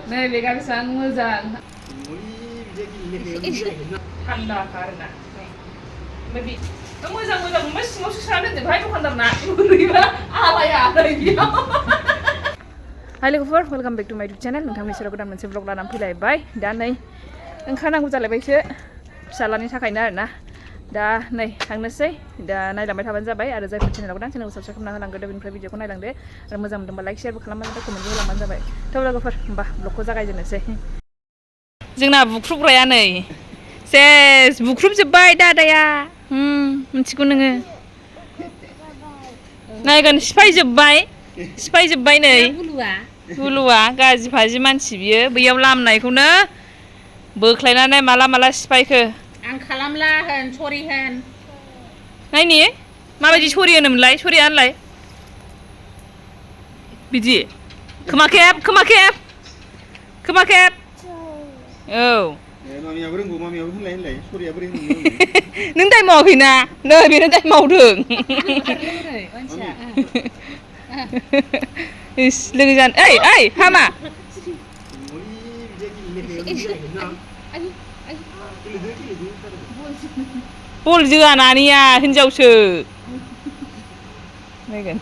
नै बेगा बेसेबां मोजां थान्दा आरोना ओमफ्राय मोजां मोजां मोनबाय सिङावसो सोना दोनजोबहाय दखानदारना बोरैबा आलाया बेयाव हाय लोगोफोर वेलकाम बेक टु माय इउटुब चेनेल नोंथांनि सेराव गोदान मोनसे ब्लग लानानै फैलायबाय दा नै ओंखारनांगौ जालायबायसो फिसालानि थाखायनो आरोना दा नै थांनोसै दा नायलांबाय थाबानो जाबाय आरो जायफोर चेनेलाव गोदान चेनेलखौ साबस्क्राइब खालामना होलांदो बेनिफ्राय भिडिअखौ नायलांदो आरो मोजां मोनदोंबा लाइक शेयारबो खालामनानै कमेन्टबो होलांबानो जाबाय थ' लोगोफोर होमबा ब्लगखौ जागायजेननोसै जोंना बुख्रुबग्राया नै सेस बुख्रुबजोब्बाय दादाया मिथिगौ नोङो नायगोन सिफायजोब्बाय नै हुलुआ गाज्रि फाजि मानसि बियो बैयाव लामनायखौनो बोख्लायनानै माला सिफायखो आं खालामला होन सरि होन नायनि माबायदि सरि होनोमोनलाय सरिया होनलाय बिदि खोमा खेब औ मामियाबो रोंगौ मामियाबो होनलाय सरिया बोरै होनो नों दाय मावाखैना नै बेनो दाय मावदों इस लोगो जानो ओइ हामा बल जोआ नानिया हिनजावसो नायगोन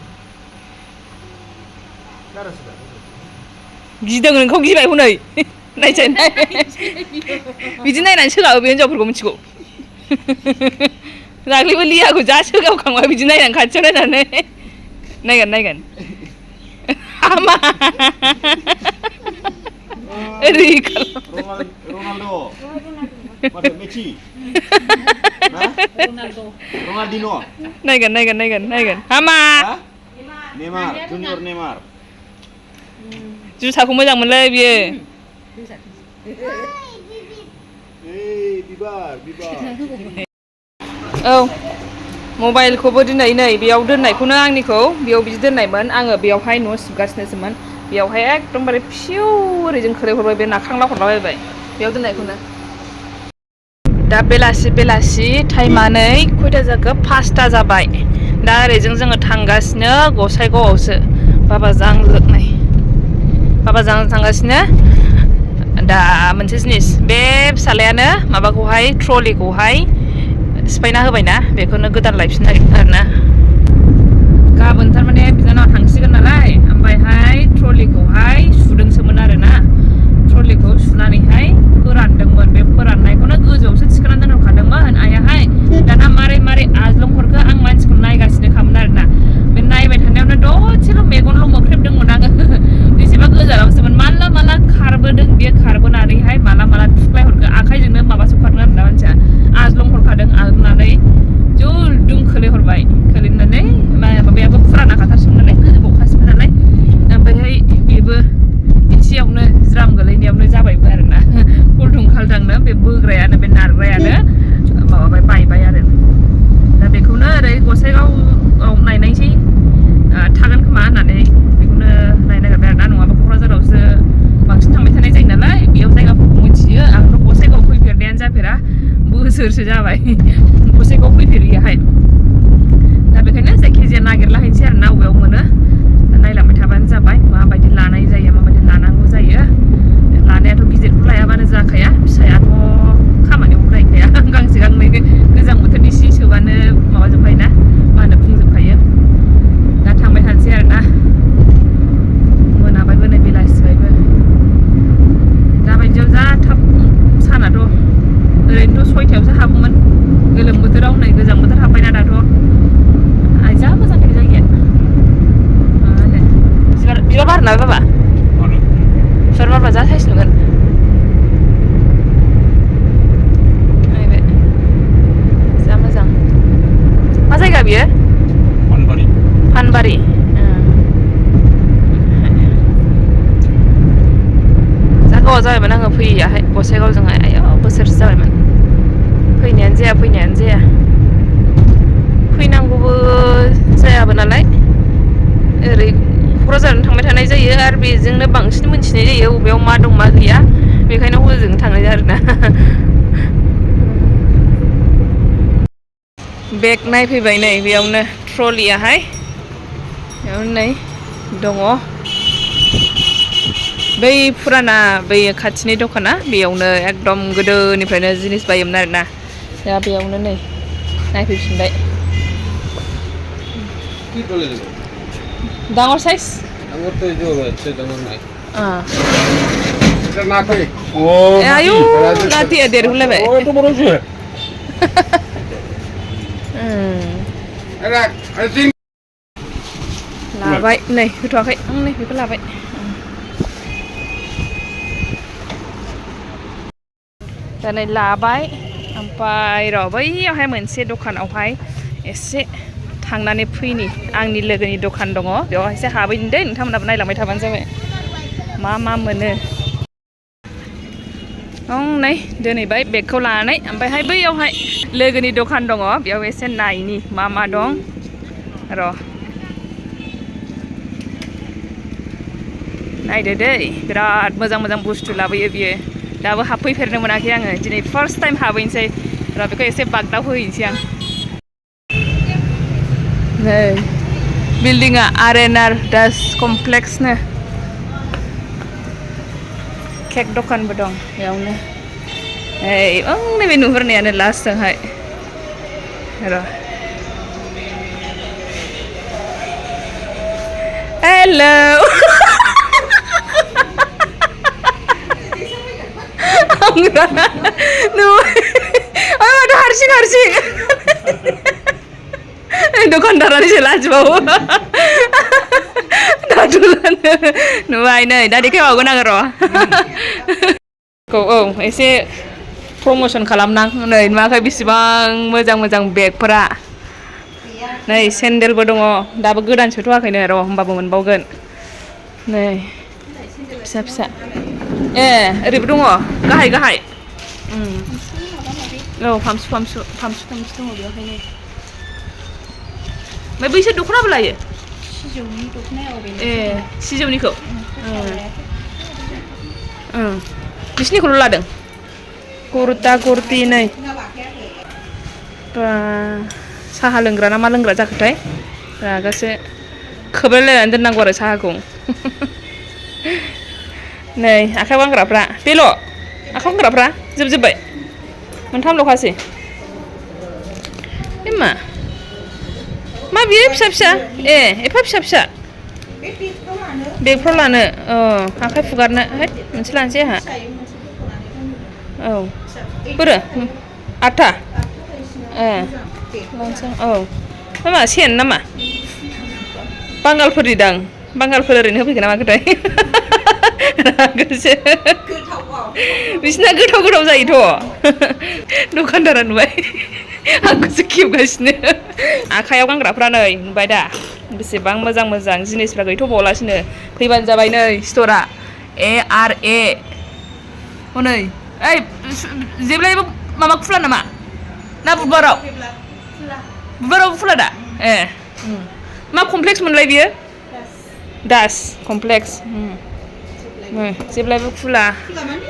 गिदों नोंखौ गिबाय हनै नायसाय बिदि नायनानै सोगाबो बे हिनजावफोरखौ मिथिगौ दाख्लैबो लियाखौ जा सोगावखांबाय बिदि नायनानै खाथियाव नायनानै नायगोन हामा ओरै नायगोन हामा जुथाखौ मोजां मोनलै बियो औ मबाइलखौबो दिनै नै बेयाव दोननायखौनो आंनिखौ बेयाव बिदि दोननायमोन आङो बेयावहाय न' सिबगासिनोसोमोन बेयावहाय एकदमबारे फिउ ओरैजों खोलैहरबाय बे नाख्रांला हरलाबायबाय बेयाव दोननायखौनो दा बेलासि टाइमा नै खयथा जाखो 5टा जाबाय दा ओरैजों जोङो थांगासिनो गसाइगावआवसो बाबाजों थांगासिनो दा मोनसे जिनिस बे फिसालायानो माबाखौहाय ट्रलिखौहाय सिफायना होबायना बेखौनो गोदान लायफिननो नागिरदों आरोना गाबोन थारमाने बिनानाव थांसिगोन नालाय ओमफ्रायहाय ट्रलिखौहाय सुदोंसोमोन आरोना ट्रलिखौ सुनानैहाय फोरानदोंमोन बे फोराननायखौनो गोजौआवसो थिखांनानै दोनहरखादोंमोन आइयाहाय दाना मारै आज्लं हरखो आं मानसिखौ नायगासिनो खामोन आरोना बे नायबाय थानायावनो दसेल' मेगनल' मोख्रेबदोंमोन आङो बेसेबा गोजानावसोमोन माला खारबोदों बेयो खारबोनानैहाय माला थुख्लाय हरखो आखाइजोंनो माबासो खारदों आरोना मानसिया आज्लं हरखादों आज्लंनानै जुलदुं खोलैहरबाय खोलैनानै माबायाबो फुराना खाथारसोमोन नालाय गोजौ अखासोमोन नालाय ओमफ्रायहाय बेबो एसेयावनो ज्राम गोलैनायावनो जाबायबो आरोना हुलथुं खालथांनो बे बोग्रायानो बे नारग्रायानो बायबाय आरो दा बेखौनो ओरै गसाइगावआव नायनायसै थागोन खोमा होननानै बेखौनो नायनो नागिरबाय आरोना नङाबा क'क्राझारावसो बांसिन थांबाय थानाय जायो नालाय बेयाव जायगाफोरखौ मिथियो आंथ' गसाइगाव फैफेरनायानो जाफेरा बोसोरसो जाबाय गसाइगाव फैफेरियाहाय दा बेखायनो जायखिजाया नागिरलाहैनोसै आरोना अबेयाव मोनो नायलांबाय थाबानो जाबाय माबायदि लानाय जायो माबायदि लानांगौ जायो लानायाथ' गिदिरखौ लायाबानो जाखाया फिसायाथ' खामानियाव फरायखाया गांसे गांनै गोजां बोथोरनि सि सोबानो माबाजोबखायोना मा होनो बुंजोबखायो दा थांबाय थानोसै आरोना मोनाबायबो नै बेलासिबायबो दाबायदियाव जा थाब सानाथ' ओरैनोथ' 6टायावसो हाबोमोन गोलोम बोथोराव नै गोजां बोथोर हाबबायना दाथ' जा मोजां बे जायगाया मा होनो बिबार बारोना बाबा बिबार बारबा जा साइस नुगोन जा मोजां मा जायगा बियो फानबारि जा गोबाव जाबायमोन आङो फैयाहाय गसाइगावजोंहाय आयौ बोसोरसे जाबायमोन फैनायानो जाया फैनांगौबो जायाबो नालाय ओरै क'क्राझारजों थांबाय थानाय जायो आरो बेजोंनो बांसिन मिन्थिनाय जायो बबेयाव मा दं मा गैया बेखायनो हजों थांनाय आरोना बेग नायफैबाय नै बेयावनो ट्रलियाहाय बेयावनो नै दङ बै फुराना बै खाथिनि दखाना बेयावनो एकदम गोदोनिफ्रायनो जिनिस बायोमोन आरोना दा बेयावनो नै नायफैफिनबाय डाঙर साइज आयु नातिया देरगुलायबाय लाबाय नै होथ'वाखै नै बेखौ लाबाय दा नै लाबाय ओमफ्राय र' बैयावहाय मोनसे दखानावहाय एसे थांनानै फैनि आंनि लोगोनि दखान दङ बेवहायसो हाबैनि दै नोंथांमोनहाबो नायलांबाय थाबानो जाबाय मा मोनो नै दोनहैबाय बेगखौ लानानै ओमफ्रायहाय बैयावहाय लोगोनि दखान दङ बेयाव एसे नायनि मा दं र' नायदो दै बिराद मोजां बुस्थु लाबोयो बियो दाबो हाबफैफेरनो मोनाखै आङो दिनै फार्स्ट टाइम हाबहैनोसै र' बेखौ एसे बागदाव होहैनोसै आं नै बिल्डिंआ आर दास कमप्लेक्सनो केक दखानबो दं बेयावनो नैबे नुहुरनायानो लास्टजोंहाय र' हेल' हारसिं दखानदारानिसो लाजिबावो नुबाय नै दा देखायबावगोन आङो र' एसे प्रमसन खालामनां नै नुवाखै बेसेबां मोजां बेगफोरा नै सेन्देलबो दङ दाबो गोदान सोथ'वाखैनो र' होमबाबो मोनबावगोन नै फिसा ओरैबो दङ गाहाय फामसु दङ बेवहायनो ओमफ्राय बैसोर दख'नाबो लायो सिजौनि दख'नायाव सिजौनिखौ बिसिनिखौल' लादों कुर्ता कुर्ति नै साहा लोंग्रा ना मा लोंग्रा जाखोथाय रागासो खोबलायलायनानै दोननांगौ आरो साहाखौ नै आखाइ गानग्राफ्रा बेल' आखाइ गानग्राफ्रा जोबजोब्बाय मोनथामल'खासै बे मा बियो फिसा एफा फिसा बेगफ्राव लानो आखाइ फुगारनो मोनसे लानोसै आंहा बोरो 8था लानोसै मा सेन नामा बांगालफोरनि दां बांगालफोर ओरैनो होफैगोन ना माखोथाय रागासो बिसिना गोथाव जायोथ' दखानदारा नुबाय आंखौसो खेबगासिनो आखाइयाव गानग्राफ्रा नै नुबाय दा बेसेबां मोजां जिनिसफ्रा गैथ'बावलासिनो फैबानो जाबाय नै स्ट'रा ARA हनै ओइ जेब्लायबो माबा खुला नामा ना बुधबाराव खुला दा मा कमप्लेक्स मोनलाय बियो दास कमप्लेक्स जेब्लायबो खुला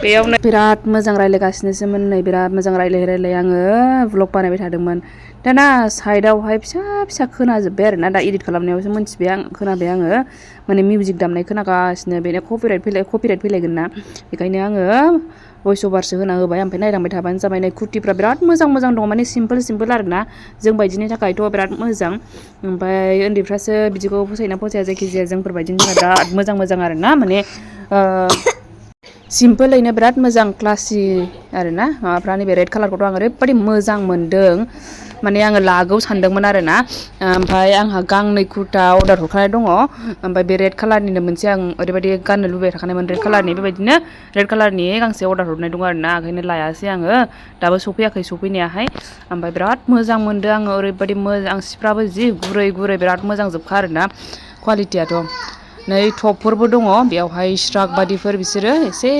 बेयावनो बिराद मोजां रायलायगासिनोसोमोन नै बिराद मोजां रायलाय आङो व्लग बानायबाय थादोंमोन दाना साइडआवहाय फिसा खोनाजोब्बाय आरोना दा एडिट खालामनायावसो खोनाबाय आङो माने मिउजिक दामनाय खोनागासिनो बेनो कपिराइट फैलायगोन ना बेखायनो आङो भइस अभारसो होना होबाय ओमफ्राय नायलांबाय थाबानो जाबाय नै कुर्तिफ्रा बिराद मोजां दङ माने सिम्पोल आरोना जों बायदिनि थाखायथ' बिराद मोजां ओमफ्राय उन्दैफ्रासो बिदिखौ फसायोना फसाया जायखिजाया जोंफोरबायदिनि थाखाय बिराद मोजां आरोना माने सिम्पोलैनो बिराद मोजां क्लासि आरोना माबाफ्रा नैबे रेड कालारखौथ' आं ओरैबायदि मोजां मोन्दों माने आङो लागौ सानदोंमोन आरोना ओमफ्राय आंहा गांनै कुर्ता अर्डार हरखानाय दङ ओमफ्राय बे रेड कालारनिनो मोनसे आं ओरैबायदि गाननो लुबैबाय थाखानायमोन रेड कालारनि बेबायदिनो रेड कालारनि गांसे अर्डार हरनाय दङ आरोना ओंखायनो लायासै आङो दाबो सफैयाखै सफैनायाहाय ओमफ्राय बिराद मोजां मोनदों आङो ओरैबायदि मोजां सिफ्राबो जि गुरै बिराद मोजां जोबखा आरोना क्वालिटियाथ' नै टपफोरबो दङ बेयावहाय स्ट्राक बादिफोर बिसोरो एसे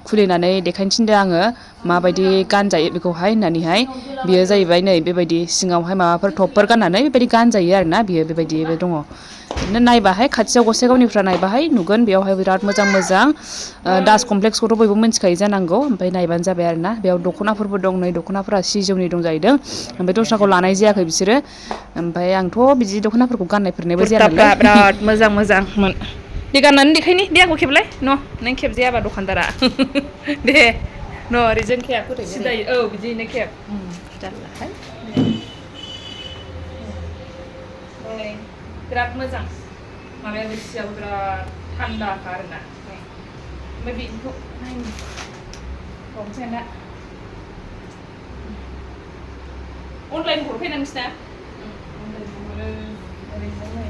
खुलिनानै देखायनो थिनदों आङो माबायदि गानजायो बेखौहाय होननानैहाय बियो जाहैबाय नै बेबायदि सिङावहाय माबाफोर टपफोर गाननानै बेबायदि गानजायो आरोना बियो बेबायदिबो दङ बिदिनो नायबाहाय खाथियाव गसाइगावनिफ्रा नायबाहाय नुगोन बेयावहाय बिराद मोजां दास कमप्लेक्सखौथ' बयबो मिन्थिखायो जानांगौ ओमफ्राय नायबानो जाबाय आरोना बेयाव दख'नाफोरबो दं नै दख'नाफोरा सिजौनि दं जाहैदों ओमफ्राय दस्राखौ लानाय जायाखै बिसोरो ओमफ्राय आंथ' बिदि दख'नाफोरखौ गाननायफोरनोबो जाया नालाय बिराद मोजांमोन दे गाननानै देखायनि दे आंखौ खेबलाय न' नों खेबजायाबा दखानदारा दे न' ओरैजों खेब सिदायै औ बिदियैनो खेब जारलाहाय बिराद मोजां माबायाबो सियाबो बिराद थान्दाखा आरोना ओमफ्राय बेनिखौ नायनो हमसै ना अनलाइन हरफैना नोंसिना अनलाइन हरो ओरैनो नै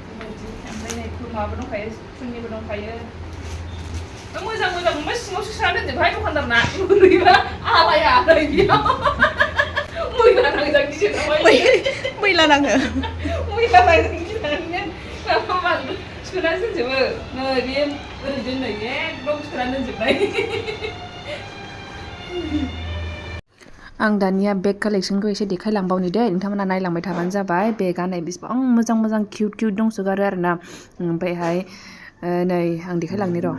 बेबायदि ओमफ्राय नै माबाबो दंखायो फुलनिबो दंखायो मोजां मोजां मोनबा सिङावसो सोना दोनजोबहाय दखानदारना बोरैबा आलाया आलाय बेयाव मैला नांजां गिजोबबाय मैला नाङो मैला नांजां गिनानै माबा सोना दोनजोबो नै बे ओरै दोननाय एकदम सोना दोनजोबनाय आं दानिया बेग कालेक्सनखौ एसे देखायलांबावनि दे नोंथांमोना नायलांबाय थाबानो जाबाय बेगा नै बेसेबां मोजां मोजां किउट किउट दंसोगारो आरोना ओमफ्रायहाय नै आं देखायलांनि र'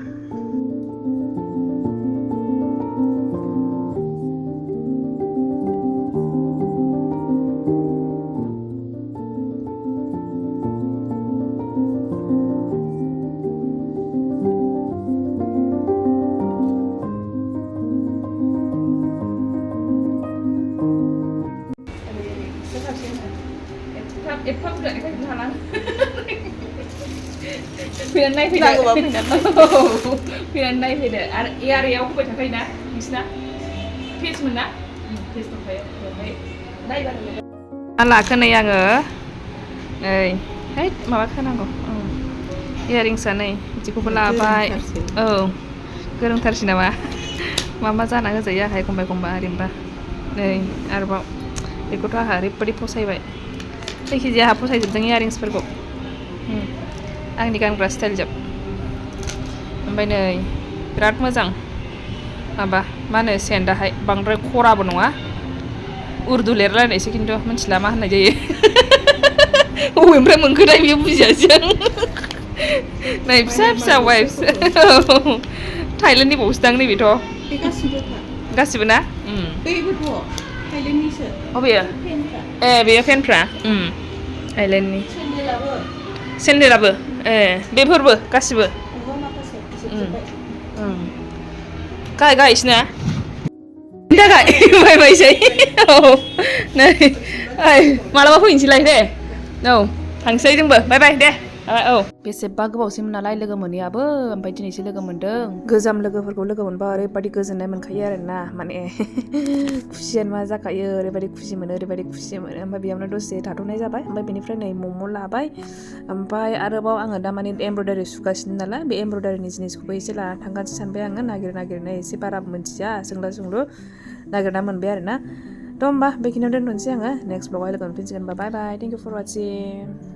एफा बुरजा देखायजोबनो हाला फैनानै नायफैदो नांगौबा फैनानै नायफैदो आरो एआरएआव होबाय थाखायोना नोंसिना पेजमोन ना पेज दंखायो बेवहाय नायबानो लाखो नै आङो नै है माबा खोनांगौ इयारिंसआ नै बिदिखौबो लाबाय औ गोरोंथारसै नामा मा जाना होजायो आंहा एखमबा एखमबा ओरैनोबा नै आरोबाव बेखौथ' आंहा ओरैबायदि फसायबाय जायखिजाया आंहा फसायजोबदों इयारिंसफोरखौ आंनि गानग्रा स्टाइल जोब ओमफ्राय नै बिराद मोजां माबा मा होनो सेन्टाहाय बांद्राय खराबो नङा उर्दु लिरलायनायसो खिन्थु मिथिला मा होननाय जायो बबेनिफ्राय मोनखोथाय बेयो बुजियासै आं नै फिसा फिसा वाइफ्स थाइलेण्डनि बावसोदां नैबेथ' गासिबो ना थाइलेण्डनिसो अबेयो ए बेयो फेनफ्रा थाइलेण्डनि सेन्देलाबो ए बेफोरबो गासिबो गाय गायसना थाखाय बायबायसै औ नै मालाबा फैनोसैलाय दे औ थांसै जोंबो बाय बाय दे औ बेसेबा गोबावसैमोन नालाय लोगो मोनैयाबो ओमफ्राय दिनैसो लोगो मोनदों गोजाम लोगोफोरखौ लोगो मोनबा ओरैबायदि गोजोननाय मोनखायो आरोना माने खुसियानो मा जाखायो ओरैबायदि खुसि मोनो ओमफ्राय बेयावनो दसे थाथ'नाय जाबाय ओमफ्राय बेनिफ्राय नै मम' लाबाय ओमफ्राय आरोबाव आङो दा माने एमब्रयदारि सुगासिनो नालाय बे एमब्रयदारिनि जिनिसखौबो एसे लाना थांगासिनो सानबाय आङो नागिरनो एसे बारा मोनथिया सोंला सोंलु नागिरना मोनबाय आरोना थ' होमबा बेखिनियाव दोनथ'नोसै आङो नेक्स्ट ब्लगाव लोगो मोनफिनसिगोन बाय बाय थेंक इउ फर वाचिं